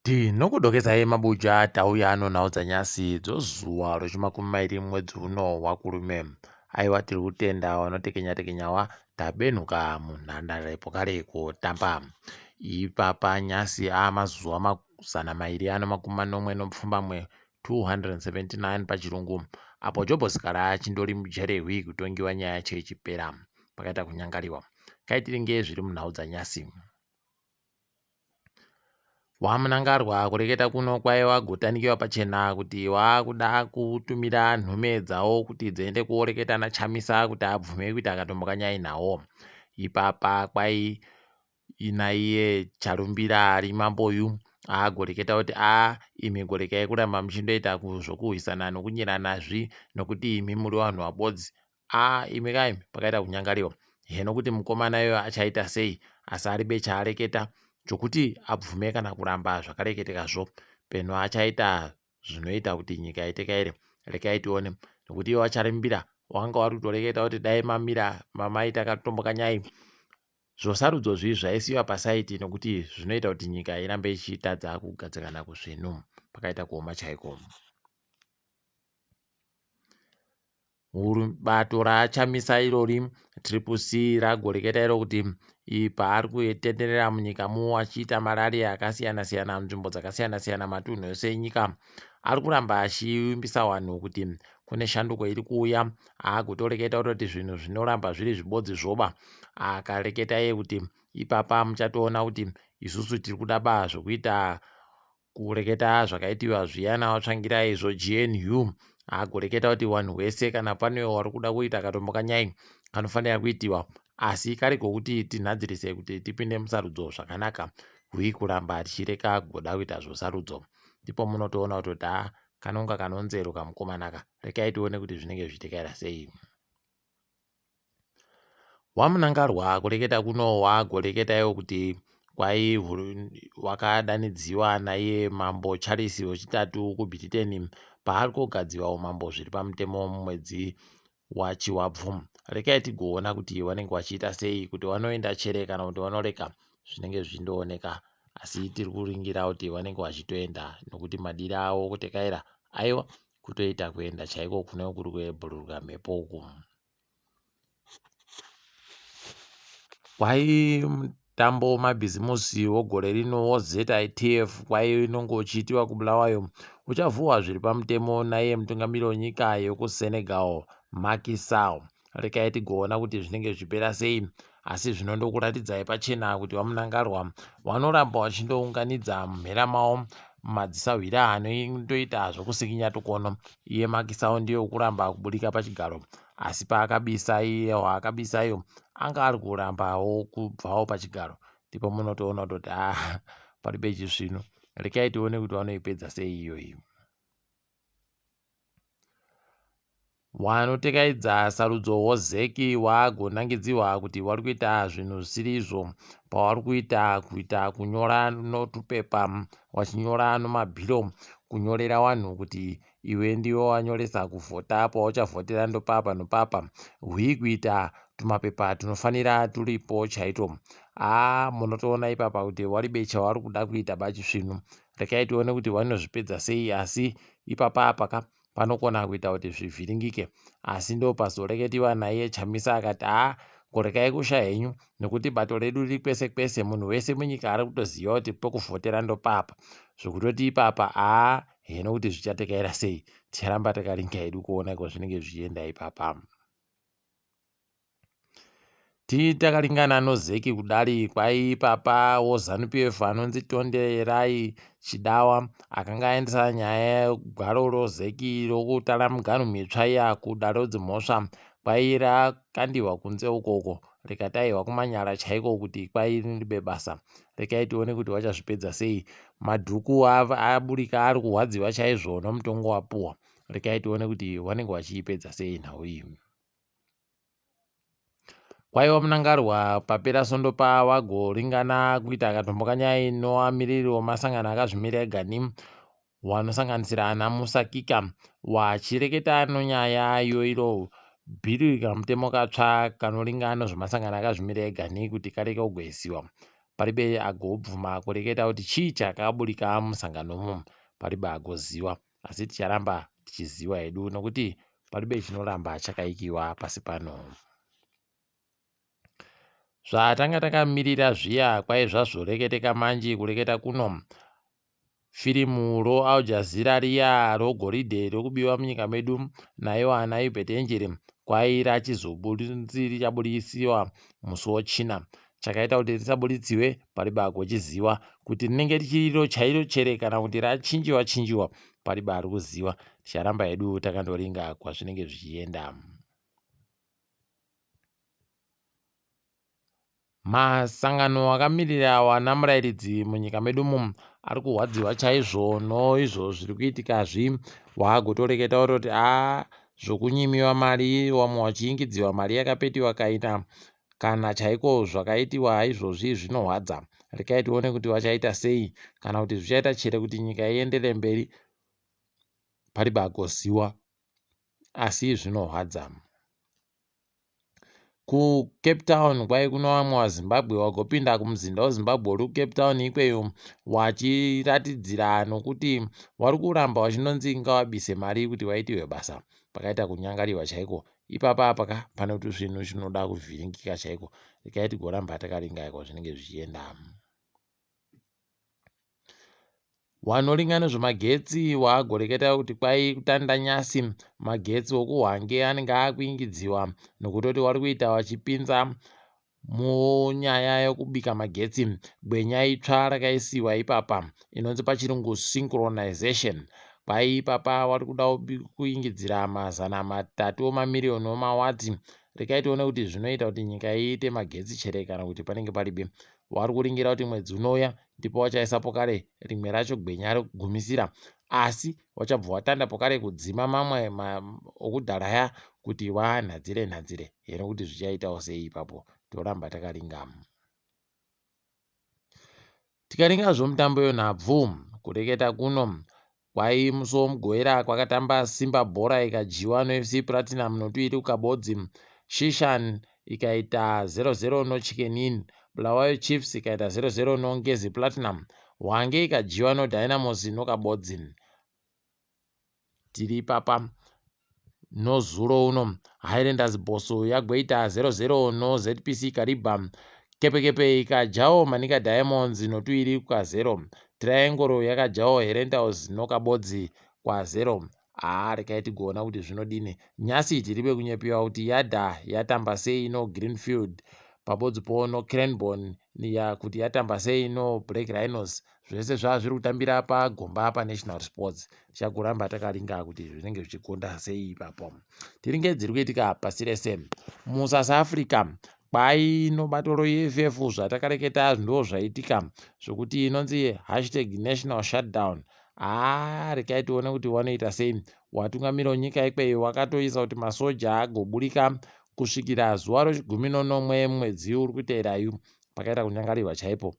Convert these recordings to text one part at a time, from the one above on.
Tinokudokezai mabuja tauya nonhau dzanyasi dzozuva rechimakumi mairi mwedzi uno waKurume. Aiwa tiri kutenda vanotekenya tekenyawa tabenhuka munhandare pokare kotamba. Ipapa nyasi amazuva mazana mairi ano makumi manomwe nopfumbamwe 279 pachirungu apo Jobho Sikhala achindori mujere hwi kutongiwa nyaya yacho ichipera pakaita kunyangariwa. Kaitiringe zviri munhau dzanyasi. WaMnangarwa kureketa kuno kwaiva gotanikiwa pachena kuti wakuda kutumira nhume dzawo kuti dziende kuoreketa naChamisa kuti abvume kuita katombo kanyai nawo. Ipapa kwai naiye Charumbira ari mamboyu agoreketa kuti a imi gorekai kuramba muchindoita zvokuhwisana nokunyirana zvi nokuti imi muri vanhu vabodzi. A imi kaimi pakaita kunyangariwa heno kuti mukomana iyoyo achaita sei asi aribe chaareketa chokuti abvume kana kuramba zvakareketekazvo peno achaita zvinoita kuti nyika itekaire rekai tione nokuti iwo acharimbira wanga wari kutoreketa kuti dai mamira mamaita katombo kanyai zvosarudzo zvi zvaisiwa pasaiti nokuti zvinoita kuti nyika irambe ichitadza kugadzikana kuzvinhu pakaita kuoma chaiko. Bato raChamisa irori Triple C ragoreketa iro kuti paari kutenderera munyika mu achiita marari akasiyana siyana munzvimbo dzakasiyana siyana matunhu ese enyika ari kuramba achivimbisa vanhu kuti kune shanduko iri kuuya agotoreketa kutoti zvinhu zvinoramba zviri zvibodzi zvoba akareketa iye kuti ipapa muchatoona kuti isusu tiri kuda ba zvokuita Kureketa zvakaitiwa zviya naVaTsvangirai izvo GNU agoreketa kuti wanhu wese kana pane wari kuda kuita katombo kanyai kanofanira kuitiwa asi kari kokuti tinhadzirise kuti tipinde musarudzo zvakanaka hui kuramba tichireka goda kuita zvosarudzo ndipo munotoona kuti taa kanonga kanonzero kamukomanaka rekai tione kuti zvinenge zvichitekaira sei. WaMnangarwa kureketa kuno wagoreketa iwo kuti kwai wakadanidziwa naiye mambo Charles wechitatu kuBhiriteni paari kogadziwa umambo zviri pamutemo mumwedzi waChivabvu. Rekai tigoona kuti vanenge vachiita sei kuti vanoenda chere kana kuti vanoreka zvinenge zvichindooneka asi tiri kuringira kuti vanenge vachitoenda nokuti madiro avo kutekaira aiwa kutoita kuenda chaiko kunenge kuri kuebhururuka mhepo uku. Kwai mutambo wemabhizimusi wegore rino woZITF kwai unonge uchiitiwa kuBulawayo uchavhuwa zviri pamutemo naiye mutungamiri wenyika yekuSenegal Macky Sall. Rekai tigoona kuti zvinenge zvichipera sei asi zvinondokuratidzai pachena kuti VaMnangarwa vanoramba vachindounganidza mumhera mavo madzisahwira anondoita zvokusikinya tukono iye Macky Sall ndiye wekuramba kuburika pachigaro asi paakabisa iye waakabisa iyo anga ari kurambawo kubvawo pachigaro ndipo munotoona kutoti ah paribe chisvinu rekai tione kuti vanoipedza sei iyoyi. Wanotekaidza sarudzo woZEC wagonangidziwa kuti wari kuita zvinhu zvisiri izvo pawari kuita kuita kunyora notupepa wachinyora nomabhiro kunyorera wanhu kuti iwe ndiwe wanyoresa kuvhota pawauchavhotera ndopapa nopapa hwii kuita tumapepa tunofanira turipo chaitwo haa munotoona ipapa kuti waribe chawari kuda kuita bachisvinu rekai tione kuti wanozvipedza sei asi ipapa apa ka panokona kuita kuti zvivhiringike asi ndopazoreketiwa naiye Chamisa akati haa korekai kusha henyu nekuti bato redu riri kwese kwese munhu wese munyika ari kutoziva kuti pekuvhotera ndopapa zvekutoti ipapa haa heno kuti zvichatekaira sei ticharamba takaringa hedu kuona iko zvinenge zvichienda ipapa. Takaringana noZeki kudari kwai ipapa woZanu PF anonzi Tonderai Chidawa akanga aendesa nyaya yegwaro roZeki rokutara miganhu mitsva iya kudare redzimhosva kwai rakandirwa kunze ukoko rikataiwa kumanyara chaiko kuti kwai ribe basa. Rekai tione kuti vachazvipedza sei. Madhuku aburika ari kurwadziwa chaizvo nomutongo wapuwa. Rekai tione kuti vanenge vachiipedza sei nhau iyi. Kwaiva Mnangarwa papera svondo pawagoringana kuita katombo kanyai noamiriri wemasangano akazvimira ega ni wanosanganisira ana Musakika wachireketa nonyaya yoiro bhiri kamutemo katsva kanoringana zvemasangano akazvimira ega ni kuti kareke kugoisiwa. Paribe agobvuma kureketa kuti chii chakaburika mumusangano umu, paribe agoziwa. Asi ticharamba tichiziwa hedu nokuti paribe chinoramba chakaikiwa pasi pano. Zvatanga takamirira zviya kwai zvazoreketeka manji kureketa kuno. Firimu roAl Jazeera riya rogoridhe rokubiwa munyika medu naiwo ana Uebert Angel kwai rachizobudisi richabudisiwa musi woChina. Chakaita kuti risabuditsiwe paribe agochiziwa kuti rinenge richiri iro chairo chere kana kuti rachinjiwa chinjiwa paribe ari kuziwa. Ticharamba hedu takandoringa kwazvinenge zvichienda. Masangano akamirira wana murairidzi munyika medu umu ari kurwadziwa chaizvo noizvo zviri kuitika zvi waagotoreketa ototi a zvokunyimiwa mari wamwe wachiingidziwa mari yakapetiwa kaina kana chaiko zvakaitiwa izvozvi zvinohwadza rekai tione kuti vachaita sei kana kuti zvichaita chere kuti nyika iendere mberi pari bagoziwa asi zvinohwadza. KuCape Town kwai kuno vamwe vaZimbabwe vagopinda kumuzinda weZimbabwe uri kuCape Town ikweyo wachiratidzira nokuti wari kuramba wachinonzi ngawabise mari kuti waitirwe basa. Pakaita kunyangariwa chaiko ipapa apaka pane kuti zvinhu zvinoda kuvhiringika chaiko. Regai tigoramba takaringa kwazvinenge zvichienda. Wanoringa nezvemagetsi waagoreketa kuti kwai kutanda nyasi magetsi okuHwange anenge akuingidziwa nokutoti wari kuita wachipinza munyaya yokubika magetsi gwenya itsva rakaisiwa ipapa inonzi pachirungu synchronization. Kwai ipapa wari kuda kuingidzira 300 omamiriyoni omawati. Rekai tione kuti zvinoita kuti nyika iite magetsi chere kana kuti panenge paribe. Wari kuringira kuti mwedzi unouya ndipo wachaisa pokare rimwe racho gwenya rekugumisira asi wachabva watanda pokare kudzima mamwe okudhara aya kuti wanhadzire nhadzire here kuti zvichaitawo sei ipapo toramba takaringa. Tikaringa zvomutambo yonhabvu kureketa kuno Kwai musi woMugovera kwakatamba Simba Bhora ikadyiwa noFC Platinum notuiri kukabodzi, Shishan ikaita 0-0 noChicken Inn, Bulawayo Chiefs ikaita 0-0 noNgezi Platinum, Hwange ikadyiwa noDynamos nokabodzi. Tiri ipapa nozuro uno Highlanders Bosso yagoita 0-0 noZPC Kariba, Kepekepe ikadyawo Manica Diamonds notuiri kwa0, Triangle yakadyawo Herentals nokabodzi kwa0. Haa rekai tigoona kuti zvinodini. Nyasi tiribe kunyepiwa kuti Yada yatamba sei noGreenfield pabodzi po noCranborne ya kuti yatamba sei noBlack Rhinos. Zvese zvaa zviri kutambira pagomba paNational Sports. Tichagoramba takaringa kuti zvinenge zvichikonda sei ipapo. Tiringe dziri kuitika pasi rese. MuSouth Africa kwai nobato roEFF zvatakareketa ndo zvaitika zvokuti inonzi hashtag national shutdown. Haa rekai tione kuti wanoita sei. Watungamiri wenyika ikweyo wakatoisa kuti masoja agoburika kusvikira zuva rechigumi nonomwe mwedzi uri kuteerayu pakaita kunyangarirwa chaipo.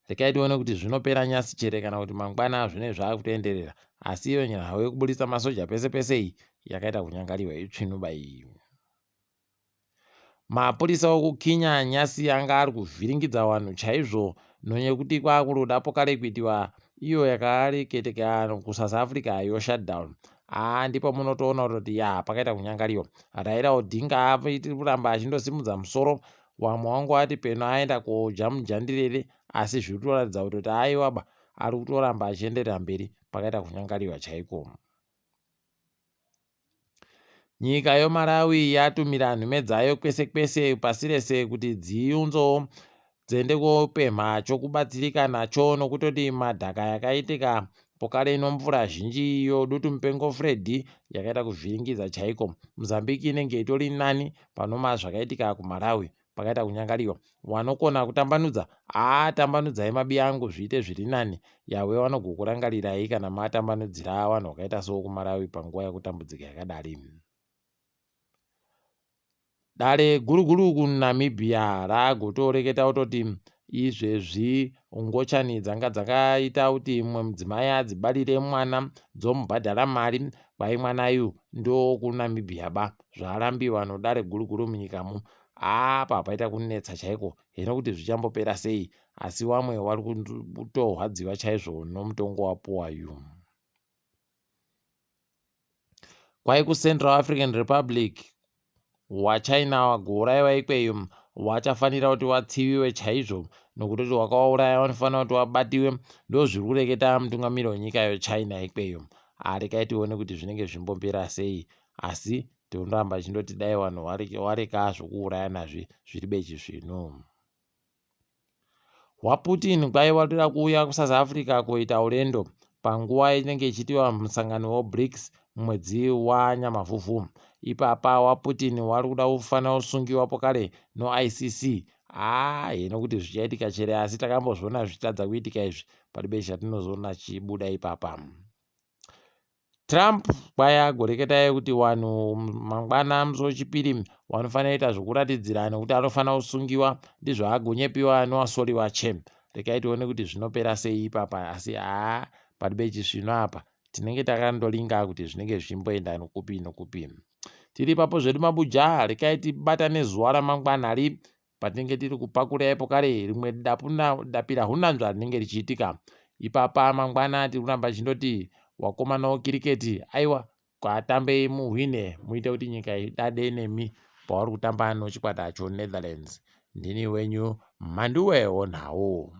Rekai tione kuti zvinopera nyasi chere kana kuti mangwana zvinenge zvakutoenderera. Asi iyo nhau yekuburitsa masoja pese pese iyi yakaita kunyangariwa itsvinuba iyi. Mapurisa okuKenya nyasi anga ari kuvhiringidza vanhu chaizvo nonyekuti kwakuroda pokare kuitiwa iyo yakareketeka kuSouth Africa yoshutdown. Haa ndipo munotoona kutoti ya pakaita kunyangariwa. Raila Odinga aiti kuramba achindosimudza musoro Wamwe wangu ati peno aenda kodya mujandirere asi zviri kutoratidza kutoti aiwaba ari kutoramba achienderera mberi pakaita kunyangariwa chaiko. Nyika yoMalawi yatumira nhume dzayo kwese kwese pasi rese kuti dziunzowo dziende kopemha chokubatsirika nacho nokutoti madhaka yakaitika pokare ino mvura zhinji iyo dutumupengo Freddy yakaita kuvhiringidza chaiko. Mozambique inenge itori nani panoma zvakaitika kuMalawi pakaita kunyangariwa. Wanokona kutambanudza haa tambanudzai mabiya angu zviite zviri nani Yahweh wanogokurangarirai kana matambanudzira wanhu wakaita sowokuMalawi panguva yokutambudzika yakadari. Dare guru guru kuNamibia ragotoreketa kutoti izvezvi ngochani dzanga dzakaita kuti mumwe mudzimai adzibarire mwana dzomubhadhara mari kwai mwana yu ndowokuNamibia ba zvarambiwa nodare guru guru munyikamo. Apa paita kunetsa chaiko hino kuti zvichambopera sei asi wamwe wari kutohwadziwa chaizvo nomutongo wapuwa yu. Kwai kuCentral African Republic wachina wagouraiwa ikweyo wachafanira kuti watsiviwe chaizvo nokutoti wakawauraya wanofanira kuti wabatiwe ndozviri kureketa mutungamiri wenyika yechina ikweyo. Arekai tione kuti zvinenge zvimbopera sei asi tinoramba tichindoti dai vanhu wareka zvokuurayanazvi zviri bechi zvino. WaPutin kwaiva toda kuuya kuSouth Africa koita urendo panguva inenge ichiitiwa musangano weBRICS mumwedzi waNyamavhuvhu. Ipapa waPutin wari kuda kufanira kusungiwa pokare noICC. Haa hino kuti zvichaitika chere asi takambozviona zvichitadza kuitika izvi paribe chatinozoona chichibuda ipapa. Trump kwai agoreketai kuti wanhu mangwana musi wechipiri wanofanira kuita zvokuratidzira nekuti anofanira kusungiwa ndizvo agonyepiwa nowasori wache. Regai tione kuti zvinopera sei ipapa asi haa paribe chisvino apa tinenge takandolinga kuti zvinenge zvichimboenda nokupi nokupi. Tiri ipapo zvedu mabuja regai tibatane zuva ramangwana ri patinenge tiri kupakura ipo kare rimwe dapira hunanzva rinenge richiitika ipapa mangwana tiri kuramba tichindoti wakomana wekiriketi aiwa kwatambei muhwine muite kuti nyika idade nemi pauri kutamba nochikwata choNetherlands. Ndini wenyu Mhanduwe wonhau.